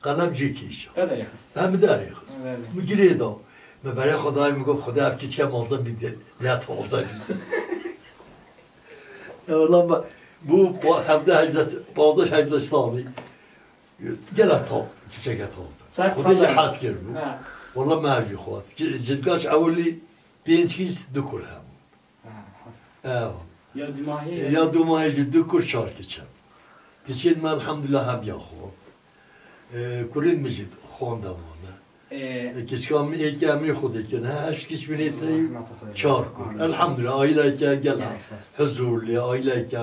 qelem jê kêşa. Te derê xist. Em derê xist. Bele. Min girê da. Min berê xwe dayê, min got, Xwedê ev kiçke mazin bî de, ya taze bî. E, wala me, Bû pa-, hevdeh, hevdeh, pazdeh, hevdeh salî. Gela ta-, çiçeke taze. Sen Xwedê jî qisandın. Hez kiribû. Ha. Wala me jî xwest. Ci-, Cidgaş ewilî pênc kîs du kur hebû. Ha. Ewa. Ya dumahî. E, ya dumahî jî du kur çar kiç hebû. Kiçên me elhamdulillah hemiya xwe. E, kurên min jî xwendevane. Ee, E, kiçka min êkê emrê xwe dikin. He, heşt kiç binê te Rahmeta Xwedê. Çar kur. Amin. Elhamdulillah, aileke gel Gel, spas. Huzurlî, aileke,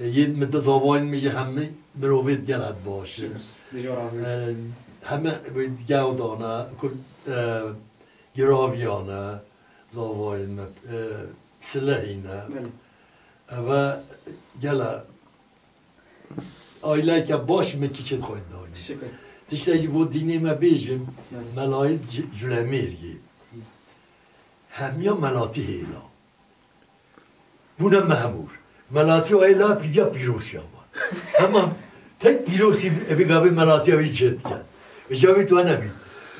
e, yê min de zavayên min jî hemî mirovêt gel het baş. Şükür. Dijo razı olsun. E, heme gewdane, kur, e, giraviyane, zavayên me, e, silehîne. Belê. Eve gela Aileyeke baş me kiçên xwe danî. Şükür. Tiştek jî bo dînê me bêjim, Evet. Melayî Ci-, Culemêrgê. Hemiya melatî hêla. Bûne memûr. Melatî hêla pîya pîrosiya var. Hema tek pîrosî evê gavê melatiya wî cih diken. Vêca wî tu nebî.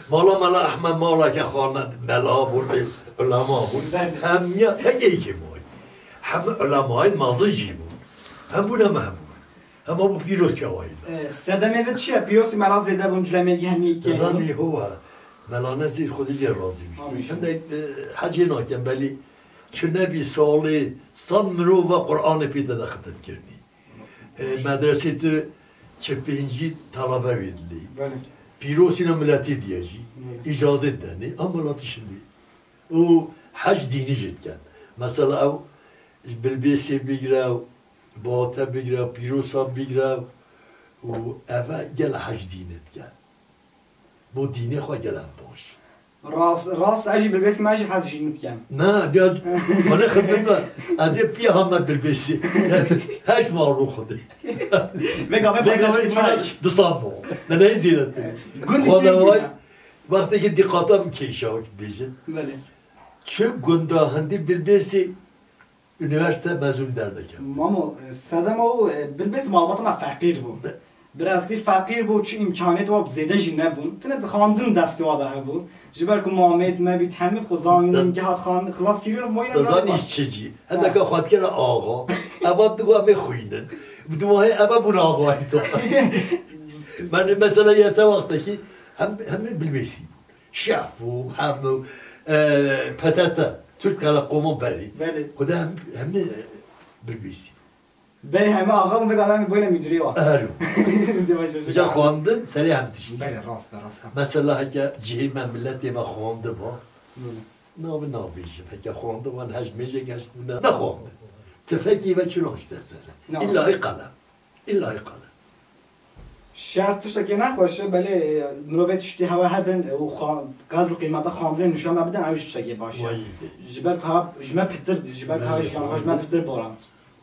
Mala Mela Ehmed maleke xane mela bû, ulema bû. Hemiya tek êkê mayî. Hemî ulemayên mezin jî bûn. Hem bûne memûr. Hema bû pîrosiya wayî. E, sedemê vê çi ye? Pîrosî mela zêde bûn, Culemêrgê hemî kê Dizanî bûn. Ho e. Mela Nezîr Xwedê jê razî bî. Amîn. Hindek, e, hecê nakin belî çi nebî salê sed mirov ve Qur'anê pê de de xitim kirinî. E, medresê tu çi pêncî talebe wê dilê. Belê. Pîrosîna miletê diye jî. Belê. Îcazet denê. Ama lati şimdi. Û hec dînî jî dikin. Mesela ew Bilbêsê bigire, Bate bigire, Pîrosa bigire û eve gel hec dînê dikin. Bo dînê xwe gel em baş. Rast, rast, ez jî Bilbêsê me jî hez jî nitkem. Ne, ya, bana xizmet be. Ez ê piya hame Bilbêsê. Hec ma ro Xwedê. Vega me Vega me paylaştı çay. Çay. Dusan bo. Ne ne zîret. Gundî Xwedê kê vay. Gundî? Wextê ki diqata min kêşa wek bêjin. Belê. Çi gunda hindî Bilbêsî unîversîte mezûn derdikevin. Mamo, e, sedema û, e, Bilbês malbata me feqîr bû. Be- Bi rastî feqîr bû, çi îmkaniyet wa zêde jî nebûn. Tine dixwandin destê wa de hebû. Ji ber ku mamêt me bît, hemî xwe zanîn, Dest- ki hat xan-, xilas kirî, moyî Te zanî nemrû çi cî? Hindeka xwe dikene axa. Eva diwa me xwînin. Bi diwa hê eve bûn axayî to. Ben mesela yese wextekî hem, hem Bilbêsî. Şef û hem, e, P T T, Türk Telekom'u berî. Belê. Xwedê hem, hem, e, Bilbêsî. Belê heme axa bûn, vek adamê boyne müdürê wa. Ero. Dema şaşa Ca xwendin, serê hem tişt. Belê, rast e, rast e. Mesela heke cihê me, miletê me xwendiba. Belê. Navê nabêjim, heke xwendiba, hej mêjek hej bûne. Nexwendin. Tifekî ve çilo işte sere. Ne İlla olsun? Qelem. İlla qale. Şert tiştekê nexweş e, belê, e, mirovê tiştî hewe hebin, e, û xwa-, qedr û qîmeta xandinê nişan me bidin, ew jî tiştekê baş e. Wayî de. Ji ber ka, ji me pitir, ji ber ka Belê, jiyan xwe ji me xwandin, pitir boran.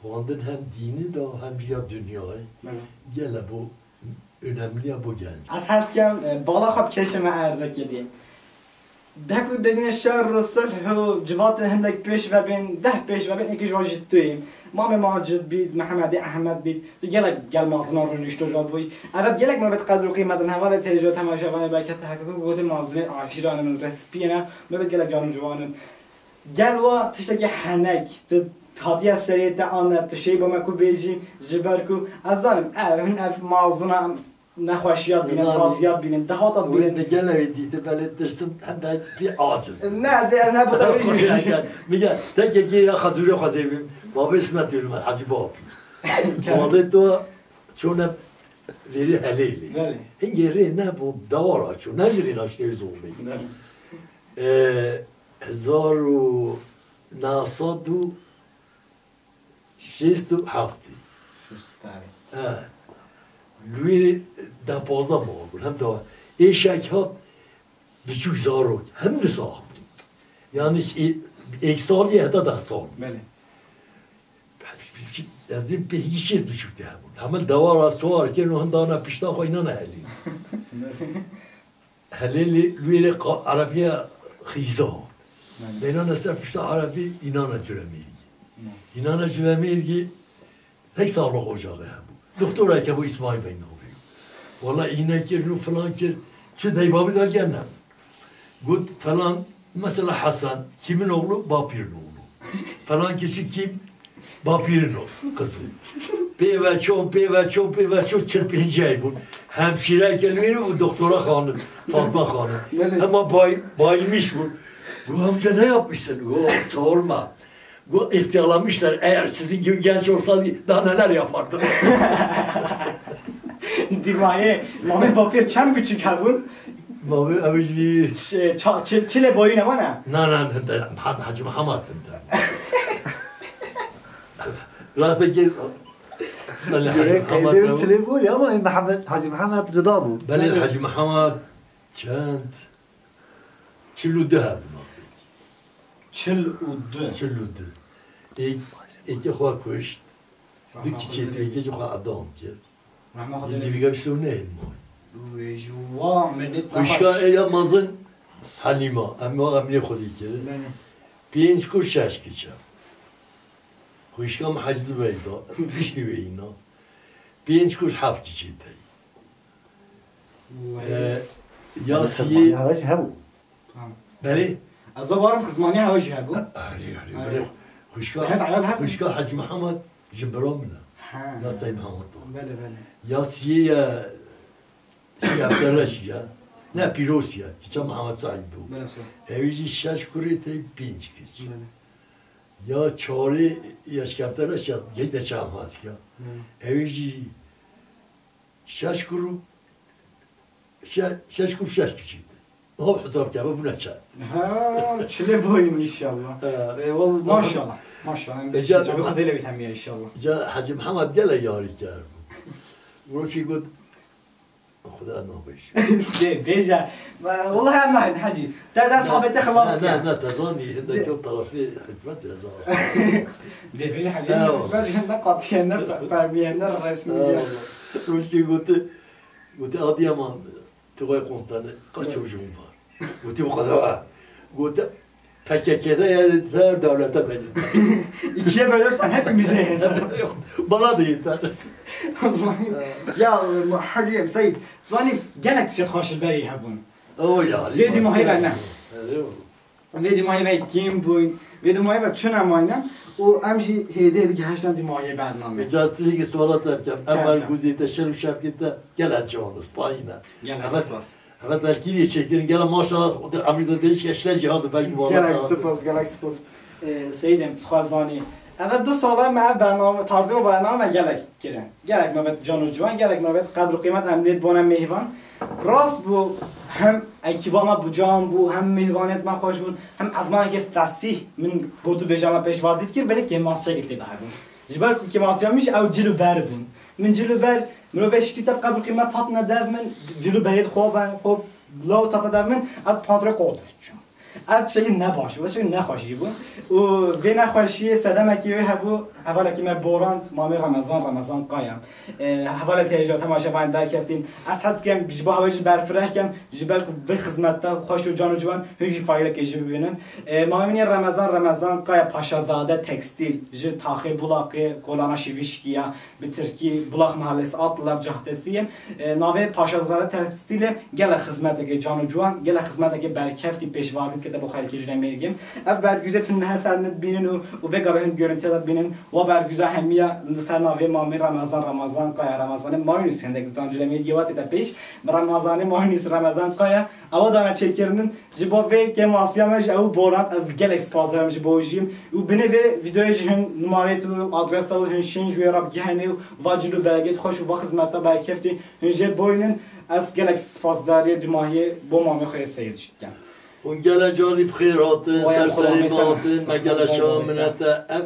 Xwandin hem dînî de hem jî ya dinyayê. Belê. Gele bo önemli ya bo genc. Ez hez kem, e, bala xwe bi kêşê me erdekê dî. Dek û bêjinê şer û sulh û civatên hindek pêş ve bên, deh pêş ve bên, êkî ji wan jî tu yî. Mamê Macid bît, Mehemedê Ehmed bît, tu gelek gel mazinan rûnişto rabûyî. Ev gelek mabet qedr û qîmetin hevalê têjo temaşevanê belkete heke ku gotê mazinê aşîra ne min reh spiyê ne, mabet gelek can û ciwan in. Gel wa tiştekî henek, tu hatiye serê te ane, tu şey bo me ku bêjî, ji ber ku ez zanim, ev hin ev mazina Nexweşiyat bînin, Zanî. Taziyat bînin, dehatat Wê bînin. Bi gelê wê dîti belê tirsim, hem de pî aciz. Ne, ez, ez ne bu tabii. Min ya, tekekê ya xezûrê xwezê bîm. Babê Simet Ülmen, Hacı Bapî. Walê to çûne vêrî Helêlê. Belê. Hingê rê ne bu dawara çû, ne ji rê naştê zomê. Belê. Ee, hezar û neh sed û Şêst û heftê. Şêst û heftê. He. Li wê de pazdeh mala bûn. Hem de êşek hat biçûk zarok. Hem li sax bûn. Yani ê-, êk salî heta deh sal. Belê. Ez bî pêncî şêst biçûk de hebûn. Hemil dewara suwar kirin û hindana pişta xwe înana helî. Belê. Helêlê li wê rê qa-, erebiya xîza. Belê. Dênana ser pişta erebî înana Culemêrgî. Belê. Înana Culemêrgî tek sağlık ocağı hebû. Doktorek hebû, Îsmaîl Bey navê. Wala îne kir, nû filan kir. Çi deyva bî da gene. Got falan, mesela Hasan, kimin oğlu? Bapîr'in oğlu. Falan kişi kim? Bapîrin o qizî. Pê ve ço, pê ve ço, pê ve ço, çil pêncî ay bûn. Hemşîreke li wî bû, doktora xanim, Fatma xanim. Belê. Hema bay, bayılmış bûn. Got, "Amca ne yapmışsın?" Got, "Sorma." Got, "İhtiyarlamışlar. Eğer sizin gibi genç olsaydı daha neler yapardım." Dîmayê, mamê bapîr çend biçûk hebûn? Mamê ew jî Ç-, ça-, çi-, çilê boyî ne wana? Na, na, hinde, Hacı Muhammed hinde. Rafekê, belê Hacı Gerek Muhammed qeydê ew. Çilê bû ya, ama Muhammed, Hacı Muhammed cuda bû. Belê Hacı Muhammed çend? Çil û du hebûn. Çil û du. Çil û du. Ê-, êkê xwe kuşt. Du kiçê tu êkê jî xwe edam kir. Rahma Xwedê lê. Yê dî vî şûr neyên may. Wê ji wa milet Xwişka nexweş. Ê ya mezin Helîma. Em wa emrê Xwedê kirin. Belê. Pênc kur şeş kiçe. Xwişka min Hecî Bey da. Piştî wê îna. Pênc kur heft kiçê tey. Wê. Ee, ya Ama siyê Sezmaniya hewe jî hebû. Tamam. Belê. Ez o barim xizmaniya hewe jî hebû. Erê, erê, Erê. belê. Xwişka, Evet, ayal hebû. Xwişka Hacı Muhammed ji bira min e. Ha. Ya Sey Muhammed o. Belê, belê. Ya siyê ya, şey, Abdurreş ya. Ne, Pîroz ya. Kiça Muhammed Said bû. Belê, sor. Ew jî şeş kurê tey pênc kiç. Belê. Ya çarê ya şkeftereş ya, geyde çam hask ya. Belê. Ew jî Şeş kur û şe-, şeş kur şeş kişî. Hop hesap ke, bûne çend. Ha, çilê boyun inşallah. Ha. E, wal-, maşallah, maşallah. Em E, ca- ca bi Xwedê lê bît hemiya inşallah. Ca Hacı Muhammed gele yarî kir. Rosî got, Xuda nabêj. Dê, bêje. Wallahî em nayên Hacî. Te dest Ne, habete xilas ne, kir. Ne, ne, te zanî, hindek De- ew tarafê hikmet e, zan. Dê bêje Hacî, Ya, ne, wallahî. Bes hinde qatiye, ne fe-, fermiye, ne resmiye. Ya, wallahî. Wişkî gote, gote, "Adiyaman, tu vay komutanı, kaç çocuğun var?" Gote, "Bu kadar var." Gote, "P K K'de ya, diğer devlete de gitti." İkiye bölürsen hepimize yeter. Bana da yeter. Vallahi. Ya, Hacî Seyîd, zanî gelek tişt xweş li berî hebûn. O ya, Vê dîmahî ve ne. Erê, o. Vê dîmahî ve kêm bûn. Vê dîmahî ve çune mayne. Û em jî hêdê digihiştin dîmahiyê bernamê. Îcazet ki suala te bikem. Em Kem, kem. Berguzê te, şer û şevkê te gelek can, spahî ne. Gelek Evet, spas. Evet, belkî çekirin. Gela maşallah, o da emrî de değiş geçti, cihadı belki bu Gelek Allah spas, gelek spas. Ee, Seyîdê min, tu xwe zanî. Evet, du sala me ev bername, tarzê û bername gelek kirin. Gelek me vet can û ciwan, gelek me vet qedr û qîmet em lê dibûne mêvan. Rast bû, hem ekîba me bi can bû, hem mêvanêt me xweş bûn, hem ezmanekê fesîh min gotûbêja me pêşwazî dikir, belê kêmasiyekê tê de hebûn. Ji ber ku kêmasiya min jî ew cil û ber bûn. Min cil û ber, mirovê şitî te bi qedr û qîmet hatine dev min, cil û berêt xwe ben, xwe law hatine dev min, ez pantoyê qot veçûm. Ev tiştekî nebaş bû, tiştekî nexweş jî bû. Û vê nexweşiyê sedemekî wê hebû, hevalekî me borand, mamê Remezan, Remezan Kaya. E, hevalê têja temaşevanê derkeftin. Ez hez dikim ji bo hewe jî berfireh kem, ji ber ku vê xizmeta xweş û can û ciwan hûn jî faydekê jî bibînin. E, mamê min yê Remezan, Remezan Kaya, Paşazade Tekstîl, ji Taxê Bulaqê, Kolana Şivîşkî ya. Bi tirkî Bulak Mahallesi, Atlılar Caddesi ye. E, navê Paşazade Tekstîlê gelek xizmetekê can û ciwan, gelek xizmetekê berkeftî pêşwazî dike bo xelkê Cûlemêrgê. Ev berguzê tu niha ser nidibînin û, û vê gavê hin görüntüya de dibînin. Wa berguza hemiya li ser navê mamê Remezan, Remezan Kaya, Remezanê Mayûnis hindek li zan Cûlemêrgê wa tête pêş. Remezanê Mayûnis, Remezan Kaya. Ewa dane çêkirinin. Ji bo vê kêmasiya me ji ew borand ez gelek spas dikim ji bo jî. Û binê vê vîdeoyê jî hin numarê tu û adresa û hin şên ji wê re bigihînê û va cil û belgê xweş û va xizmeta berkeftî hin jê borînin. Ez gelek spasdariyê dûmahiyê bo mamê xwe yê Seyîd jî dikim. Hûn gelek carî bi xêr hatin, Vay, ser serê me hatin, me gelek şewa minete. Ev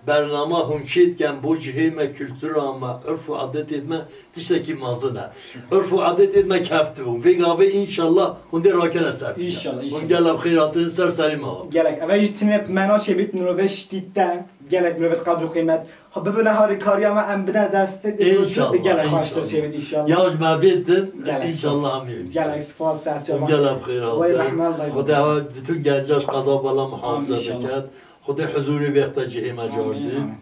Bernama hûn çê dikin bo cihê me, kultura me, urf û adetê me tiştekî mezin e. Urf û adetê me kefti bûn. Vê gavê înşallah hûn dê rakene ser. Înşallah, înşallah. Hûn gelek bi xêr hatin, ser serê me hatin. Gelek. Eve jî tine mena çêbît mirovê şitî te, gelek mirovê qedr û qîmet. Ha bibine harîkariya me, em bine destê, dê Înşallah, gelek xweştir înşallah. Çêbît înşallah. Ya ji me bê din, Gelek înşallah spas. Em ê. Gelek spas, serçe Hûn gelek bi xêr hatin. Vay rehmet, vay Xuda rehmet. Hewe bütün gencaş qeza bela muhafaza Amin inşallah. Biket. Xwedê huzûrê vêxte cihê me Amin, cardî. Amin.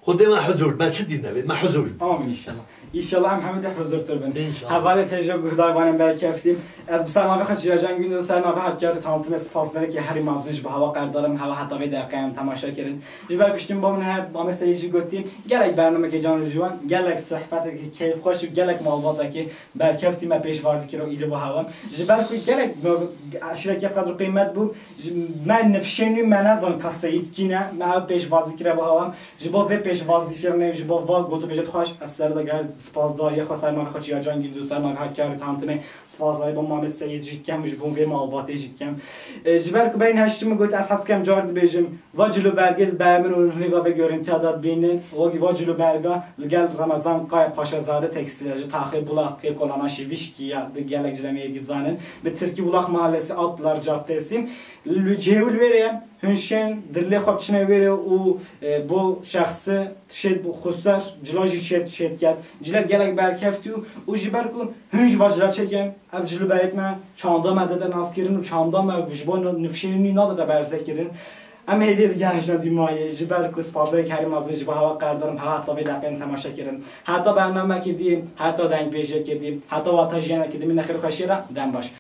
Xwedê me huzûr, me çi dî nevê, me huzûr. Amin inşallah. Înşallah em hemî de huzurtir bin. Înşallah. Hevalê têje guhdarvanên berkeftî. Ez bi ser navê xwe Çiyacan Gündüz, ser navê Hatkarê Tantimê spas derek ya herî mezin ji bo hewa qerdarim, hewa heta vê deqe em temaşe kirin. Ji ber ku ştin bo min he, mamoste yê jî gotî, gelek bernamekê can û ciwan, gelek sohbetekê keyfxweş û gelek malbatekê berkeftî me pêşvazî kir û îlî bo hewa. Ji ber ku gelek me-, eşîrekê qedr û qîmet bû, ji me nifşên wî me nezan ka Seyîd kî ne, me ew pêşvazî kire bo hewa. Ji bo vê pêşvazîkirinê, ji bo va gotûbêjê xweş, ez ser de ger spasdariyê xwe ser mavê xwe Çiyacan Gündüz, ser mavê Hatkarê Tantimê, spasdarî bo Mamê Seyîd jî dikem, ji bo vê malbatê jî dikem. E, ji ber ku berîn heştî min got, ez hez dikem car dibêjim, va cilûbergê li ber min û hûn hêga vê görüntüya de dibînin, wekî va cilûberga li gel Remezan Kaya Paşazade tekstîl e, ji taxê Bulaqê Kolana Şivîşkî ya, di gelek ji demê yekî zanin, bi tirkî Bulaq Mahallesi Atlılar Caddesi. Li cihê wî li wêrê ye, hûn şên dilê xwe biçine wêrê û, e, bo şexsi tişêt xweser cila jî çêt, çêt ket. Cilet gelek berkeftî û, û ji ber ku hûn ji va cila çêt ken, ev cilûbergê me çanda me dide naskirin û çanda me ji bo nifşên wî nadide berzekirin. Em hêdî digehişne dîmayê, ji ber ku spasderek herî mezin ji bo hewa qerdarim, hewa heta vê deqê em temaşe kirin. Heta bernamekê dî, heta dengbêjekê dî, heta wata jiyanekê dî, min nexêr xweşiyê re, dem baş.